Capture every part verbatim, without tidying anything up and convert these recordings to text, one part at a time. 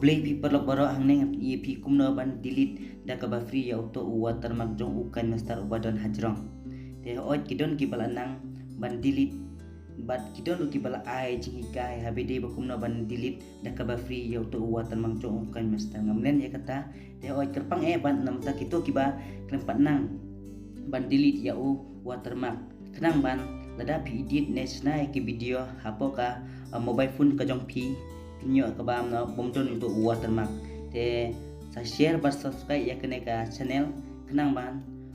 Khublei phi paralok baroh, hangne ngan pyni ïa phi kumno ban delete da kaba free ïa uto u watermark jong u KineMaster uba don hajrong. Te hooid ki don kiba la nang ban delete bad ki don ruh kiba la ai jinghikai ha ba dei ba kumno ban delete da kaba free ïa uto u watermark jong u KineMaster. Ngam len ïa kata, te hooid kyrpang eh bad namar kito kiba khlem pat nang ban delete ïa u watermark, khnang ban lada phi edit ne shna ïa ki video hapoh ka, uh, mobile phone ka jong phi, phin ïoh kaba, uh, bym don uto u watermark. Te sa share bad subscribe ïa kane ka channel khnang ban,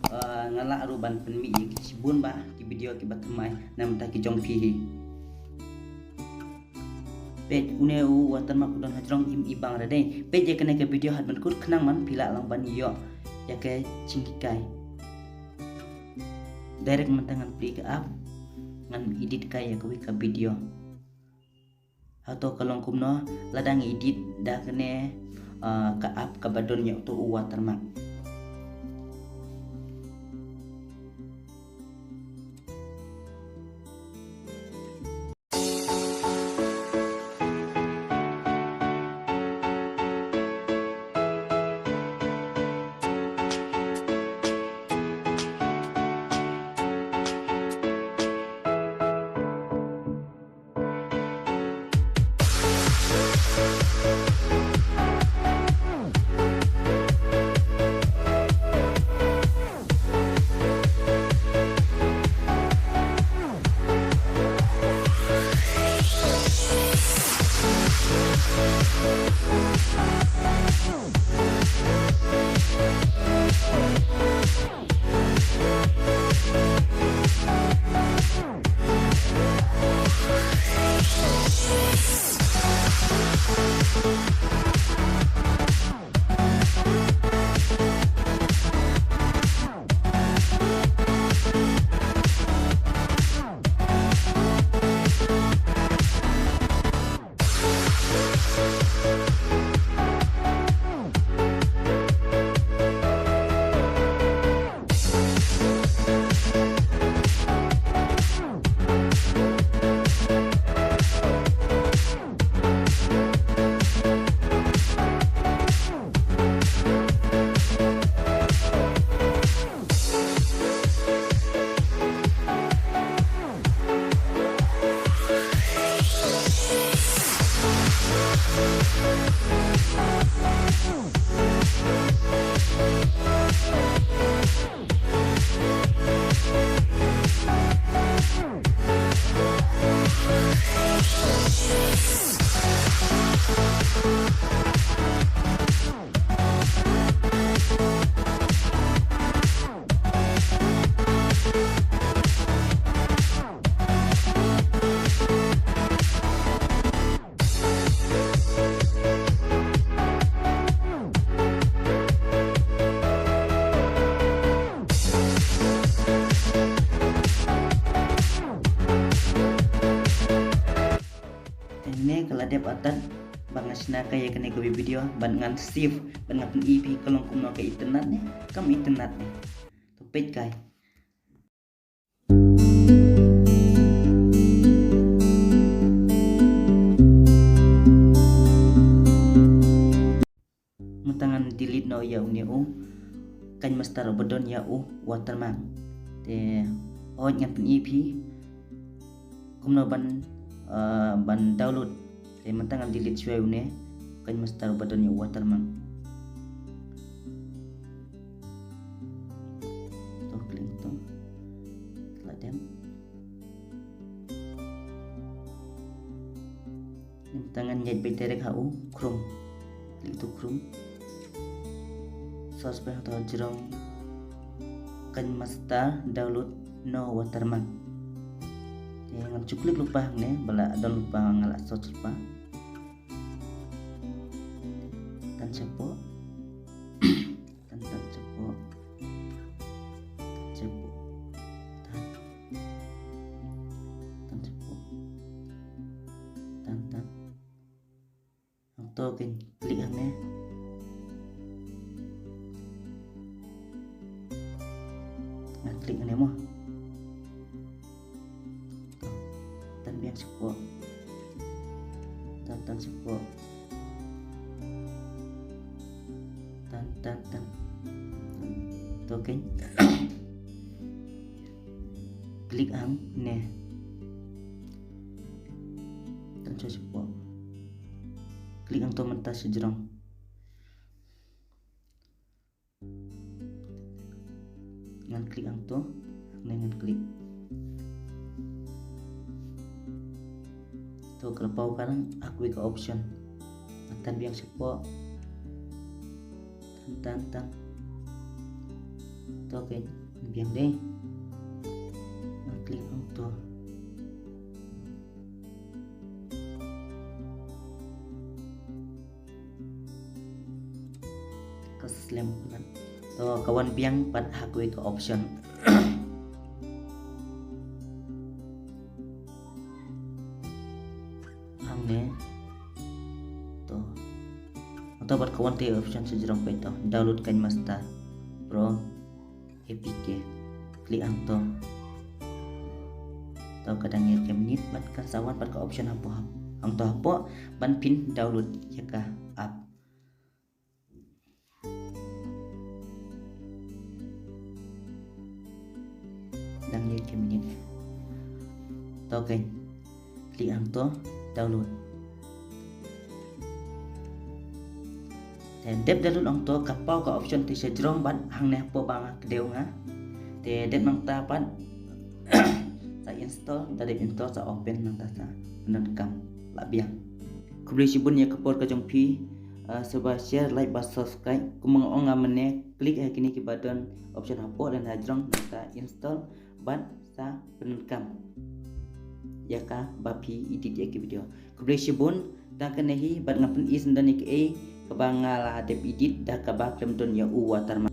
uh, nga lah ruh ban pynmih ïa ki shibun bah ki video kiba thymmai namar ki jong phi hi. Peit, une u watermark u don hajrong, im i bang re dei. Peit ïa kane ka video haduh ban kut khnang ban phi lah lang ban ïoh ïa ka jinghikai. Direct mynta ngan plie ka app, ngan edit kai ïa kawei ka video. Hato ka long kumno lada ngi edit da kane, ah, ka app kaba don ïa uto u watermark. Te ne ka la dep atat ba nga shna kai ïa kane ka video, ban ngan save, ban ngan pyni phi ka long kumno ka internet ne, kam internet ne. To peit kai. Mynta ngan delete noh ïa une u KineMaster uba don ïa u watermark. Te hooid ngan pyni phi kumno ban, ah, ban download. Te mynta ngan delete shuwa une KineMaster uba don ïa u watermark. To klik to. Klik dem. Mynta ngan ïaid beit direct ha u Chrome. Klik to Chrome. Search beit ha to jrong KineMaster download no watermark. Te ngan shu klik lypa hangne ba la download lypa, nga la search lypa. Tan shapoh. Tan, tan shapoh. Tan shapoh. Tan. Tan shapoh. Tan, tan. Hangto kin klik hangne. Nga klik hangne mo. Tan biang shapoh. Tan, tan shapoh. Tan tan. To keiñ. Klik hangne. Tan sa shuwa. Klik hangto mynta shajrong. Ngan klik hangto. Hangne ngan klik. To ka la paw ka la, ha kawei ka option. Ngan tan biang shapoh. Tan tan tan. To keiñ, ngan biang de. Ngan klik hangto. Ka slem pat. To ka wan biang pat ha kawei ka option. Hangne. To. Hangto pat ka wan te option shajrong pat to. Download KineMaster Pro A P K. Klik hangto. To ka dang ïaid khyndiat minit bad kan sa wan pat ka option hapoh, hangto hapoh ban phin download ïa ka app. Dang ïaid khyndiat minit. To keiñ. Klik hangto download. Te dep download hangto ka paw ka option te shajrong bad hangne hapoh ba nga kdew nga. Te dep nangta pat sa install, da dep install sa open nangta sa pyndonkam la biang. Khublei shibun ïa ka por ka jong phi, ah, sngewbha share, like bad subscribe. Kumba nga ong nga mynne, klik ha kine kiba don option hapoh lane hajrong nangta install bad sa pyndonkam ïa kaba phi edit ïa ki video. Khublei shibun, tang kane hi bad ngan pyni shen don ïa kaei kaba nga la dep edit da kaba khlem don ïa u watermark.